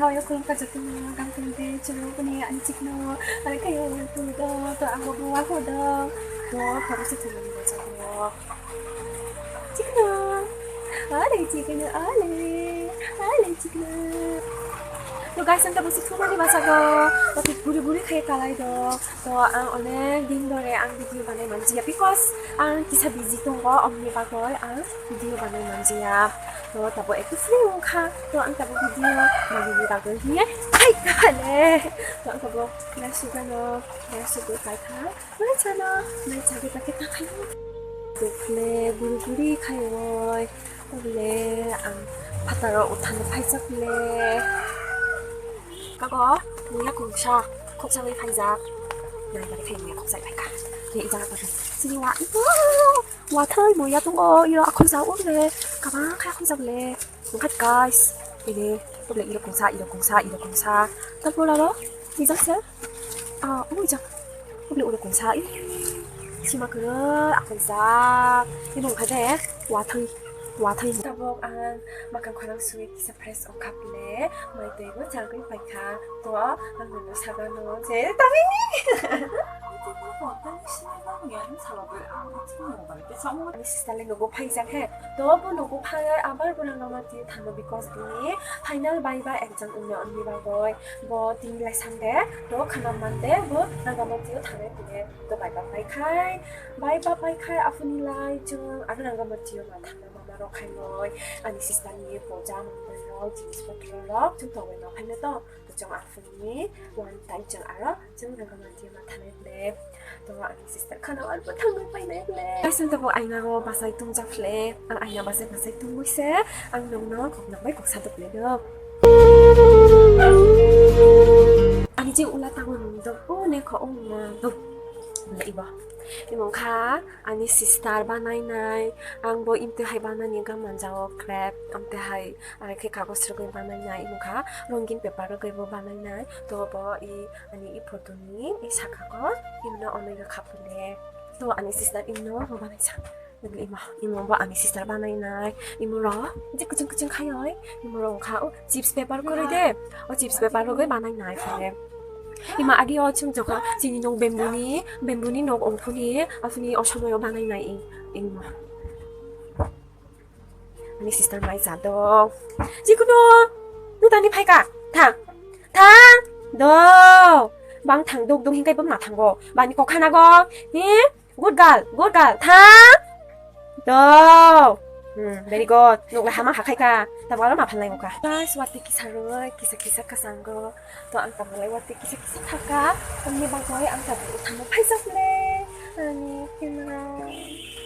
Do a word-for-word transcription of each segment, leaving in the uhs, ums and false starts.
Ayo, khulumkha jotono, gam tongde, chwng boni ani chikno, ani khayo tu do, to ang bo wa ho do. To, to bo se thumani bo jotono. Chikno. Ale chikno, ale. Ale chikno. To guys, ang ta bo se thumani masa go. To tik guri guri khai kalai do. To ang onek din dore ang video banai manjiya because ang kisa busy tongo, omni bagoi ang video banai manjiya. To tabo ektu free wngkha, to ang tabo video nagini bagwi hiye khai kale. To ang tabo naisugano, naisugwi kaikha, naisano, naisagwi bakhe ta khayo. Dokhle guri guri khayoi, obole ang phataro uthano phaijak le. Kago, muya kungsa, khoksa wi phaijak. Nai bari khe muya khoksa phaika. Khe ijak ta sini wa. Wathai moya tongo, iro akhoi ja ur le, kabang khe akhoi ja le. Wngkha guys, ini, table iro kungsa, iro kungsa, iro kungsa. Tabuk laro, ijak se, ah, ujak, table iro kungsa, ih, sima kwrwi akhoi ja. Ini wngkha de, wathai, wathai. Tabuk ang makang khorang sui kisa fresh wngkha pile, mai twi bo chagwi paikha. To, ang nono sagano je, tamini. Ani sister le nogo phaijak he. To, bo nogo phai abar bo ranga mati thano because bini final baiba exam wngna wngni bagoi. Bo tini lai Sunday, to khana Monday bo ranga mati thane tine to baiba pai khai. Baiba pai khai aphuni lai chwng aro ranga mati ma thangna mama rok khai noi. Ani sister ni poja mangoi rok, jinis potro rok, chwng tongoi ma phaina to. Chwng aphuni one time chwng aro chwng ranga mati ma thanai ble. To ani sister khana wan bo thangwi painai ble. Kaisa to bo aina ro basai tungjak ble. Ang aina basai basai tungwi se ang nongno kok nang bai kok sadok le do. Ani je ula tango nung do o ne kho o ma do. Ble iba. Imong kha ani sister banainai, ang bo imtwi hai banani gam manjao crap, amtwi hai, are khe kagoj rwgwi banainai, imong kha rongin paper rwgwi bo banainai, to bo i ani i photo ni i saka ko imno onoi rw kha pule, to ani sister imno bo banaisa. Nugwi imo, imo bo ani sister banainai, imo ro je kuchung kuchung khayoi, imo ro wngkha o chips paper kwrwi de, o chips paper rwgwi banainai pule. Ima agi o chwng jokha chini nok bamboo ni, bamboo ni nok ongphuni, aphuni o somoyo banai nai ing, ingma. Ani sister mai cha do. Jikunu, nutani phaika, thang, thang, do. Bang thang duk duk hinkai bwma thango. Bani kokha nago, he? Good girl, good girl. Thang. Do. Hmm, very good. Nuk le hama hakhai ka. Tabo aro ma phalnai ka. Guys, wati kisa roi, kisa kisa kasango. To ang tabo lai wati kisa kisa thaka. Tamni bagoi ang tabo uthano phaijak le. Ani camera.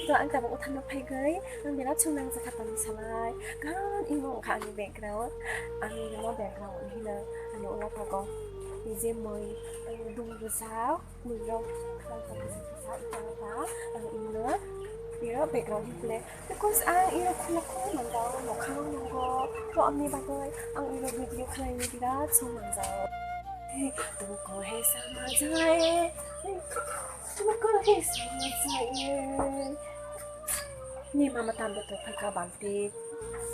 To ang tabo uthano phaigai. Ang bera chungnang jakha tani salai. Gan imo wngkha ani background. Ani imo background hino. Ani ulo tago. Ije moi. Ani dung bujak. Muirok kisa kisa ita ita ang ino iro background play because ang iro khula khula mangao mokhang nungo to amni bagoi ang iro video khlaini birat song manjao. Tuko he sama jaye, tuko he sama jaye. Ni mama tambe to phaika balti.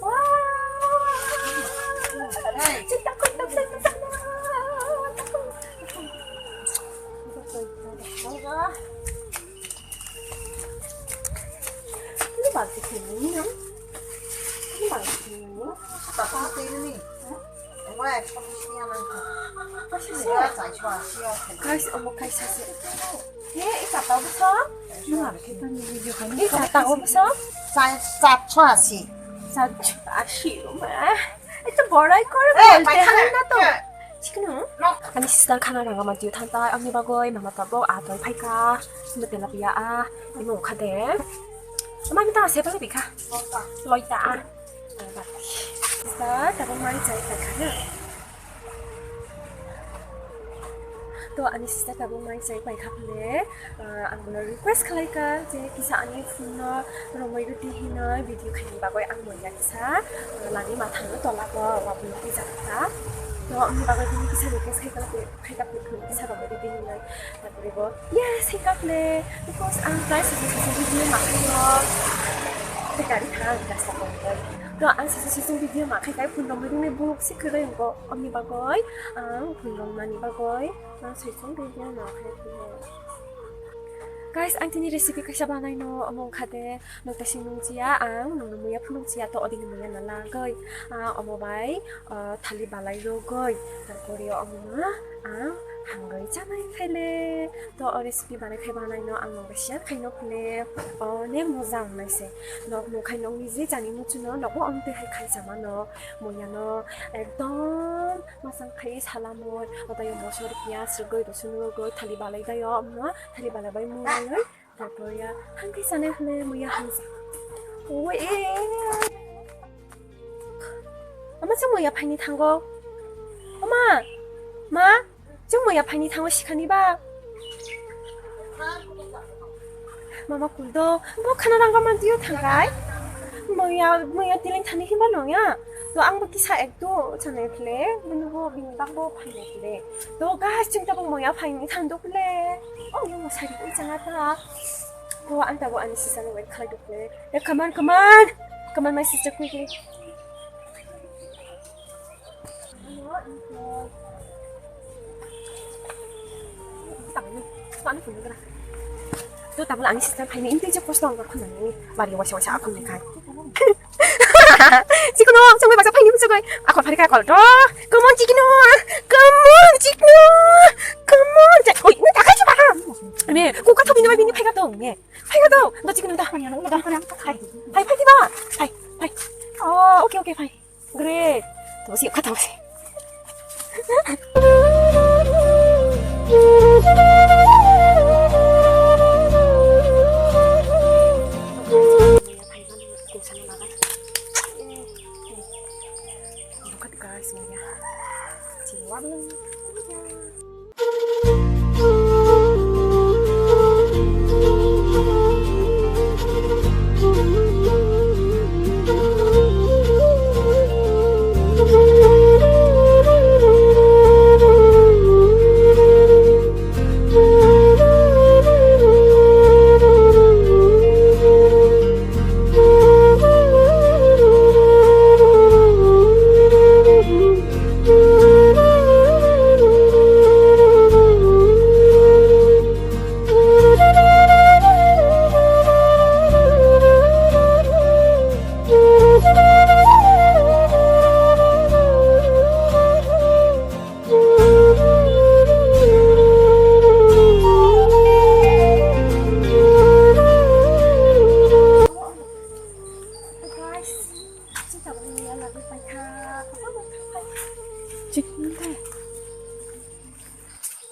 Wah! Hey. Cita kok tak tak tak. Ini balti sini, ya? Ini balti sini. Apa ini? Hah? Enggak, ekspor di sini, aman. Apa sih? Iya, saya cuma, iya. Guys, omo kaisa se. He, i chata o bwswk? Nung aro khe tang video khaini. I chata o bwswk? Chai, chatso asi. Chatso asi, ma. Eto borai kor. Eh, bolte paikha hai na to. Eh. Chikno? No. Ani sister khana ranga mati thantai, ani bagoi mama tabok atoi phaika. Betela pia a, imo khade. Mami ta se pale bikha. Loita. Loita a. Sister, tabok mai chai paikha na. To ani sister tabuk mai chai paikha phale, ah, ang bono request khlaikha je kisa ani phone no romwi rwdi hinwi video khaini bagwi ang boya kisa, ah, lani mathang no tola bo wabwi twijak kha. To ani bagwi bini kisa request khaikha, khaikha phale kisa romwi rwdi hinwi. Tapore bo yes hinka phale because ang try simi kisa video mathang no. Gari thang rasta tongwi. To ang sisung sisung video ma khai khai phunrok mui rwni buluk si kwrwi wngkho. Omni bagwi ang phunrok nani bagwi ang sisung video ma khai phunrok. Guys, ang tini recipe kaisa banaino, omo wngkha de, nokta si nungchiya, ang nungno muya phunukchiya, to odini muya na lagwi, ah, omo bai, ah, thali balai rogwi, tarpore omo no ang hangwi chanai khaile. To o recipe banai khai banaino ang nokta share khaino phile, onek moja wngnai se. Nok nung khai nokni je chani muchuno nokbo omtwi hai khai chamano, muya no ekdom masang khai salamwi, otayo mosor piyaj rwgwi, rosun rwgwi, thali balai dayo, omo thali balai bai mui rwgwi, tarpor ya hangkhe sanai hwnwi muya hamsa. Oi, ama se muya phaini thango. Ama, ma, chwng muya phaini thango sikhani ba. Mama kuldo, bo khana rang gaman tiyo thangkai. Muya, muya tiling thani himba nongya. To ang bo kisa ekdo chanai phle, bini bo bini bak bo phainai phle. To guys, chwng tabuk muya phaini thangdo phle. Oh, yung masari ko changa ta. To ang tabuk ani sisano wait khlai do phle. Eh, come on, come on. Come on, my sister, quickly. To tabuk ani sister phaini intui je kosto ang khonani bari wasa wasa akhon ni khai. Chikno chongwi basa phaini muchugwi akhon phari khai kol to. Come on, chikno. Come on, chikno. Come on. Oi, ni takai chuba. Ani, kuka to bini bai bini phaiga to, ne. Phaiga to. Do chikno da. Hai, hai, phai diba. Hai, hai. Oh, okay, okay, phai. Great. Tamo si kata mo si. Guys, Chikon tei.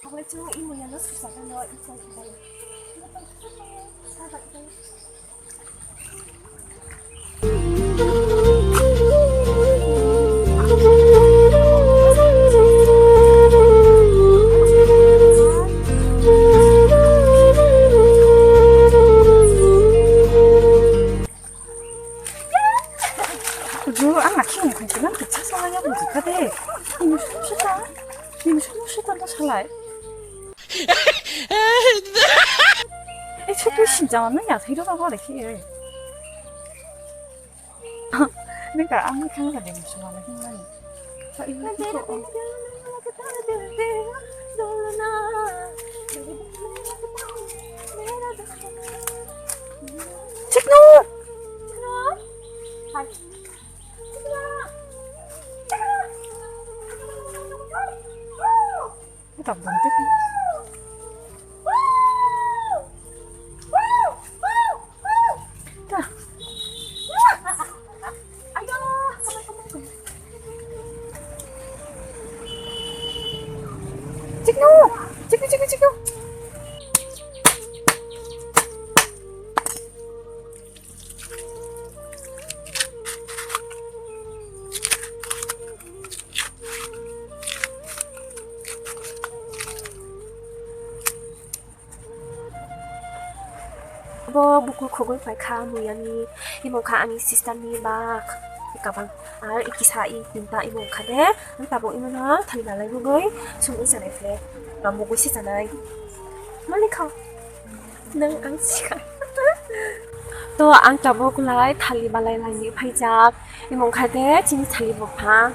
Obo chwng imo yano susa gano iko iko. Kudu ang akhi ong khaisi lang kitsa salai ya buji kade. Ini sunu sita, ini sunu sita ta salai. Eh, chotu sinjang na ya thai ro ba ba de ki. Neka ang ni khang ba de musu ma hin mani. Chikno! Utak buntik. Chikno! Chikno, chikno, chikno! Bo bukur khogwi paikha muyani, imo kha ani sister ni bak kabang, ar ikisa i tinta imo kha de, ang tabuk imo no thani balai bugwi sung wi sanai phle, bambo gwi se sanai. Mani kha, nang ang sikha. To ang tabuk lai thali balai lai ni phaijak. Imong kha de chini thali bopha.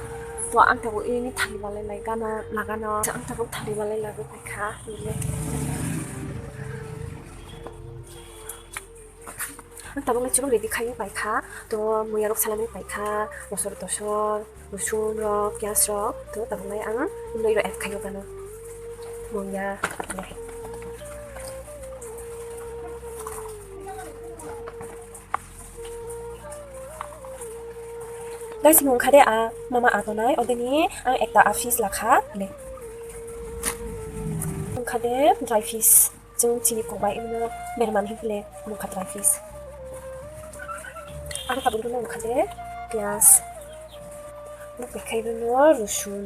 To ang tabuk ini thali balai lai gana lagano. Ang tabuk thali balai lagwi phaikha. Ang tabuk lai chwng ready khai paikha. To muya rok salamwi paikha. Mosor tosor, rosun rok, piyaj rok. To tabuk lai ang noi rok add khai gana. Muya. Guys, mung kha de a mama atonai, odeni ang ekta a fish lakha le. Mung kha de dry fish, chwng chini kokbai wngno berman hinle mung kha dry fish. Aro tabuk rwno mung kha de piyaj. Mung kha de rwno rosun.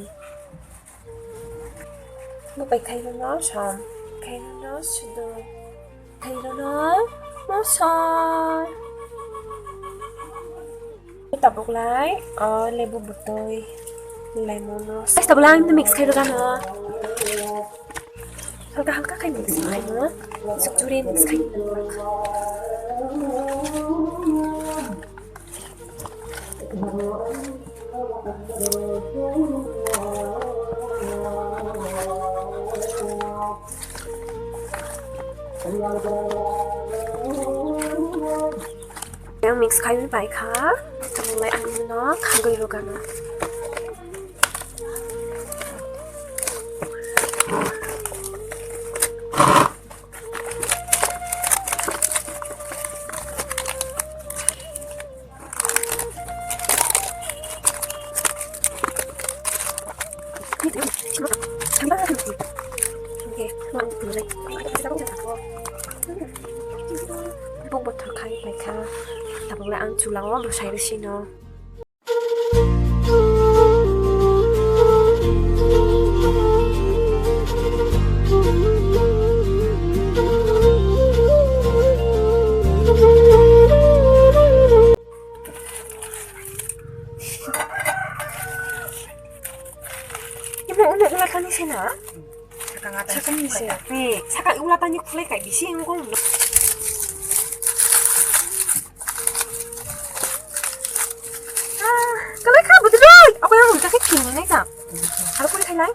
Bo bai khairokno som, khairokno suduk, khairokno mosor. Tabuk lai, o lebu butui, lemon no. Guys, tabuk lai ang mix khairok ano. Halka halka khai mix khairok. Sukjuri mix khairok. Yang mix khai pai kha, tamo lai ang no khagwi rw gana. Bok bothor khai paikha, tabukle ang chulao bwsai rwsino. Imo ulo ula tani sena? Sakang ata sakang ni se. Ni, sakang ula tani khulai kai bisi engkol. Ah, kalai kha buduloi. Ako yang ulo kai kini nai ta. Halo kuli kai lai.